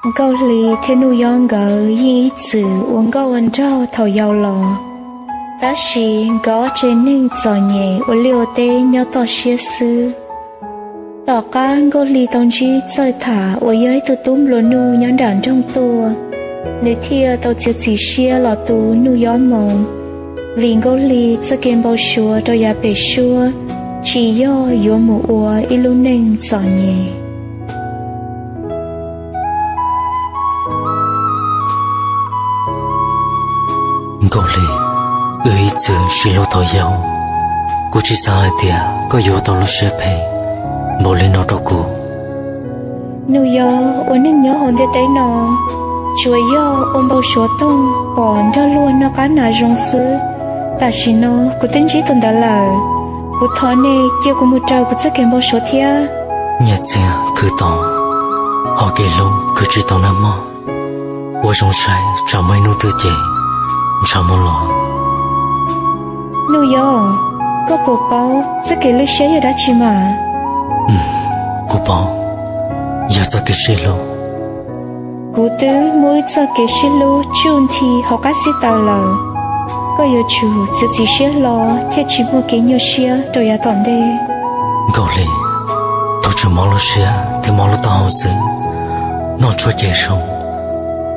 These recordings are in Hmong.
Nkauj Hli thiab Nuj Yob nkawd yeej ib txwm ua nkauj ua nraug thaum yau los, tab sis nkawd ob tsev neeg txom nyem ua liaj ua teb nyob toj siab xwb. Tom qab Nkauj Hli tau ntsib Txawj Tham uas yog ib tug tub nplua nuj nyob nram nroog tuaj, nws thiaj tau txiav txim siab los tu Nuj Yob moo, vim Nkauj Hli txoj kev npau suav rau yav pem suab tsis yog yuav mus ua ib lub neej txom nyem. Nkauj Hli, wb ib txwm sib hlub thaum yau, kuv tsis xav hais tias koj yuav tau lub siab phem npaum li no rau kuv. Nuj Yob, ua neej nyob hauv ntiaj teb no, tsuas yog ua npau suav toog pom nrog luag noj qab hnav zoo xwb. Tam sim no kuv twb ntsib tus ntawd lawm, kuv thov nej cia kuv mus raws kuv txoj kev npau suav thiab. Nyiaj txiag khwv tau, ho kev hlub khwv tsis tau nawb mog. Ua zoo saib tsam muaj ib hnub twg ces ntshav muab los. Nuj Yob, koj puas paub txoj kev lwj siab yog dab tsi mas? Kuv paub, yog txoj kev sib hlub. Kuv twb muaj wb txoj kev sib hlub tsuj nthi hauv qab xib taws lawm, koj yuav tsum txiav txim siab hlo thiaj tsis muaj kev nyuaj siab rau yav tom ntej. Nkauj Hli, thaum tseem mob lub siab thiab mob lub taub hau xwb, noj tshuaj ces zoo,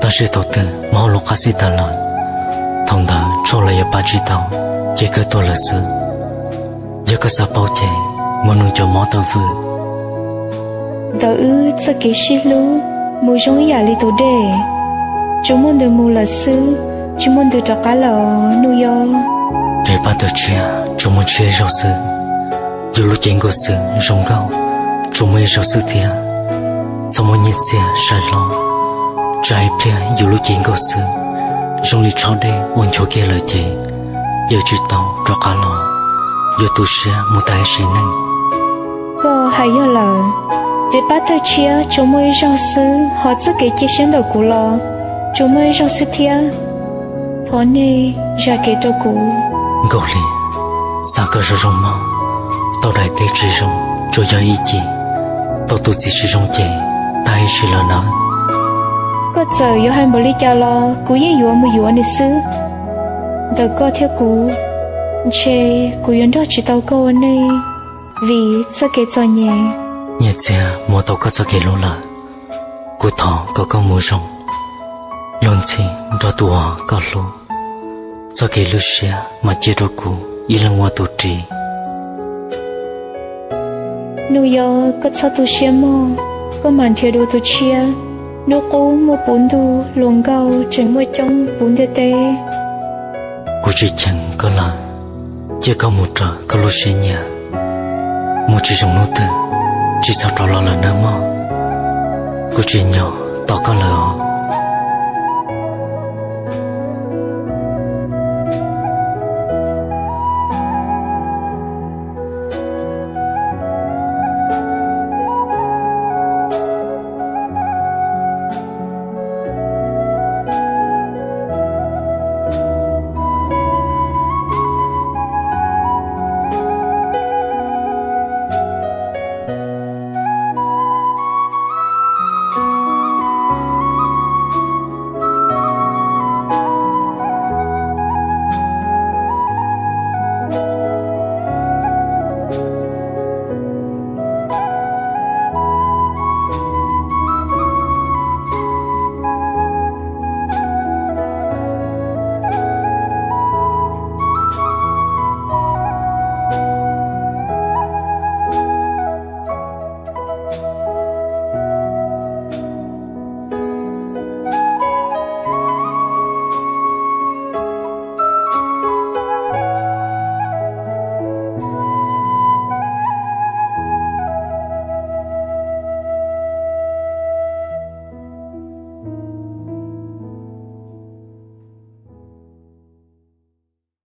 tab sis thaum twg mob hauv lub qab xib taws lawm, thaum ntawd tshuaj los yuav pab tsis tau, ces kawg tuag lawm xwb. Yog koj xav paub ces muab nug cov mob tawm fwm. Ntawm wb txoj kev sib hlub mus zoo ib yam li tus dej, tsuas muaj ntws mus lawm xwb, tsis muaj ntws rov qab lawm os Nuj Yob. Tes pab tawg tshiab tsuas muaj tshiab ib zaug xwb, yus lub cev nkaus xwb zoo nkauj tsuas muaj ib zaug xwb thiab. Txhob muab nyiaj txiag saib hlob, tsam ib pliag yus lub cev nkaus xwb zoo li tshob dej uas nchuav kiag lawm ces yawm tsis tau rov qab los, yuav tu siab mus tas ib sim neej. Koj hais yog lawm, tes pab tawg tshiab tsuas muaj ib zaug xwb, ho txoj kev cia siab ntawm kuv los tsuas muaj ib zaug xwb thiab. Thov nej zam kev rau kuv. Nkauj Hli, xav kom zoo zoo mog, tau daim teb tsis zoo tsuas yog ib cim, tau tus txiv tsis zoo ces tag ib sim lawm nawb. Koj txawm yuav hais npaum li cas los kuv yeej yuav mus yuav nws xwb. Ntawm koj thiab kuv, ntshe kuv yuav nrog tsis tau koj ua neej vim txoj kev txom nyem. Nyiaj txiag muab tau koj txoj kev hlub lawm, kuv thov kom koj mus zoo, luag ntxhi nrog tus uas koj hlub, txoj kev lwj siab mas cia rau kuv ib leeg ua tus ris. Nuj Yob, koj txhob tu siab mog, koj mam nrhiav dua tus tshiab. Hnub qub muaj puv ntuj, hluas nkauj tseem muaj coob puv ntiaj teb. Kuv tsis cheem koj lawm, cia koj mus raws koj lub siab nyiam, mus tsis zoo hnub twg tsis txhob rov los lawm nawb mog. Kuv tsis nyob tos koj lawm os.